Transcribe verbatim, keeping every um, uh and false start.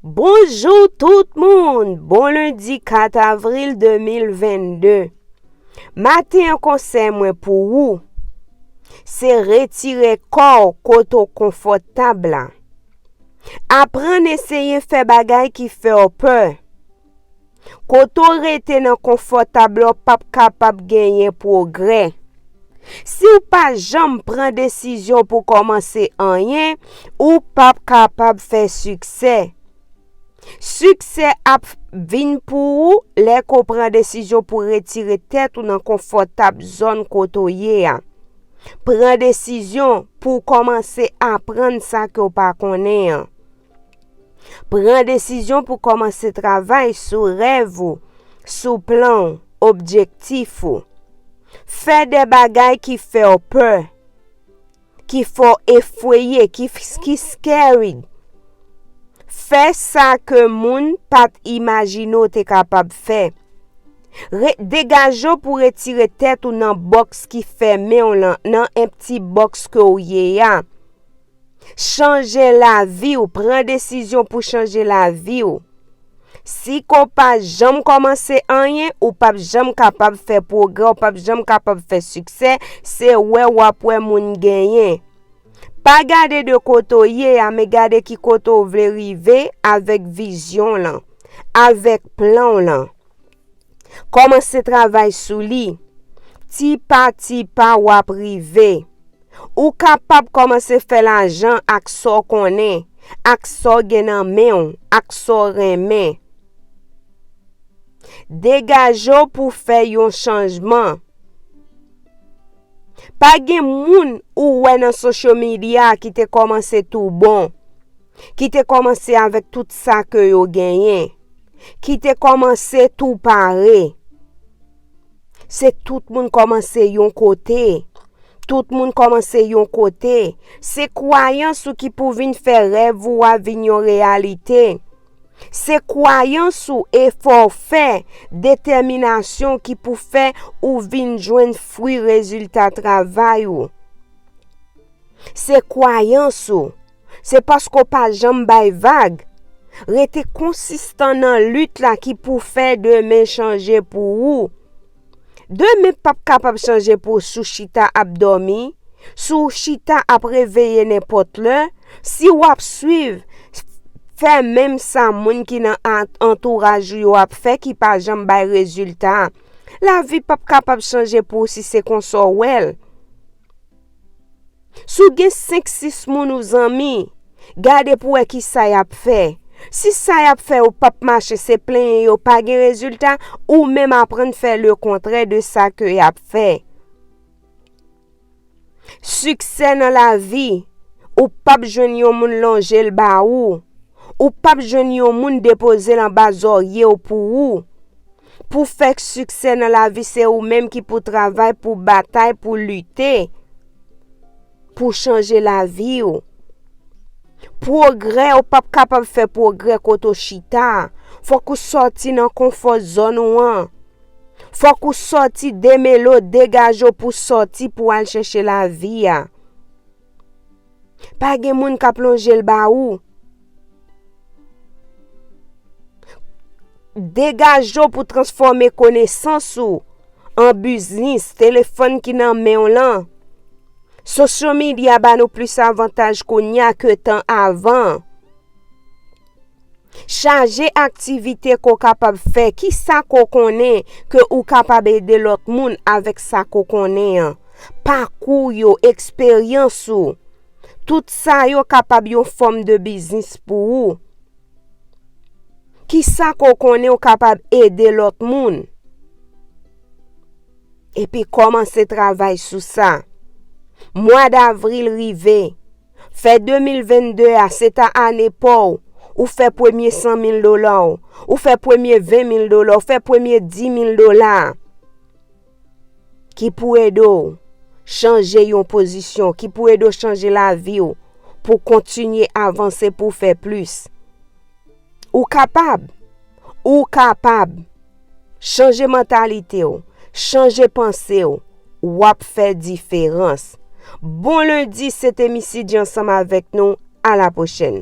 Bonjou tout moun! Bon lendi kat avril de mil vennde. Maten an, konsèy mwen pou ou, se retire kò w kote w konfòtab la. Aprann eseye fè bagay ki fè w pè. Kote w rete nan konfòtab la, w p ap kapab genyen pwogrè. Si w pa janm pran desizyon pou kòmanse anyen, ou p ap kapab fè siksè. Siksè ap vin pou ou lè ke w pran desizyon pou retire tèt ou nan konfòtab zòn kote w ye a. Pran desizyon pou w kòmanse aprann sa ke w pa konnen an. Pran desizyon pou kòmanse travay sou rèv ou, sou plan w, objektif ou. Fè de bagay ki fè w pè, ki fè w efweye, ki, ki scary. Fè sa ke moun pa t imajine w te kapab fè. Re-, degaje w pou retire tèt ou nan bòks ki fèmen w lan, nan empty box ke w ye a. Chanje lavi w, pran desizyon pou chanje lavi w. Si ke w pa janm kòmanse anyen, ou p ap janm kapab fè pwogrè, ou p ap janm kapab fè siksè, se wè w ap wè moun genyen. Pa gade de kote w ye a, men gade ki kote w vle rive avèk vizyon w lan, avèk plan w lan. Kòmanse travay sou li. Ti pa ti pa, w ap rive. Ou kapab kòmanse fè lajan ak sa w konnen, ak sa w gen nan men w, ak sa w renmen. Degaje w pou fè yon chanjman. Pa gen moun ou wè nan social media ki te kòmanse tou bon, ki te kòmanse avèk tout sa ke yo genyen, ki te kòmanse tou pare. Se tout moun kòmanse yon kote. Tout moun kòmanse yon kote. Se kwayans ou ki pou vin fè rèv ou a vin yon reyalite. Se kwayans ou, efò w fè, detèminasyon w ki pou fè ou vin jwenn fwi rezilta travay ou. Se kwayans ou. Se paske w pa janm bay vag. Rete konsistan nan lit la ki pou fè demen chanje pou ou. Demen p ap kapab chanje pou ou si w chita ap dòmi, si w chita ap reveye nenpòt lè, si w ap swiv, fè menm sa moun ki nan an-, antouraj ou yo ap fè ki pa janm bay rezilta. Lavi p ap kapab chanje pou ou si se konsa w wè l. Si w gen senk, sis moun ou zanmi, gade pou wè kisa y ap fè. Si sa y ap fè yo p ap mache, se plenyen yo, pa gen rezilta, ou menm aprann fè lekontrè de sa ke y ap fè. Siksè nan lavi, ou p ap jwenn yon moun lonje l ba ou. Ou p ap jwenn yon moun depoze l anba zòrye w pou ou. Pou fè siksè nan lavi, se ou menm ki pou travay, pou batay, pou lite, pou chanje lavi w. Pwogrè, ou p ap kapab fè pwogrè kote w chita. Fòk ou sòti nan konfò zòn ou an. Fòk ou sòti, demele w, degaje w pou sòti, pou al chèche lavi a. Pa gen moun k ap lonje l ba ou. Degaje w pou transfòme konesans ou an biznis, telefòn ki nan men w lan. Social media ba nou plis avantaj kounye a ke tan avan. Chaje aktivite ke w kapab fè. Kisa ke w konnen ke ou kapab ede lòt moun avèk sa ke w konnen an? Pakou yo, eksperyans ou. Tout sa yo kapab yon fòm de biznis pou ou. Kisa ke w konnen w kapab ede lòt moun? Epi kòmanse travay sou sa. Mwa davril rive. Fè de mil vennde a, se ta ane pa w. Ou fè premye san mil dola w. Ou fè premye ven mil dola. Ou fè premye di mil dola. Ki pou ede w chanje yon pozisyon. Ki pou ede w chanje lavi w. Pou kontinye avanse, pou fè plis. Ou kapab. Ou kapab. Chanje mantalite w. Chanje panse w. W ap fè diferans. Bon lendi, se te Missy G ansanm avèk nou. A la pwochèn.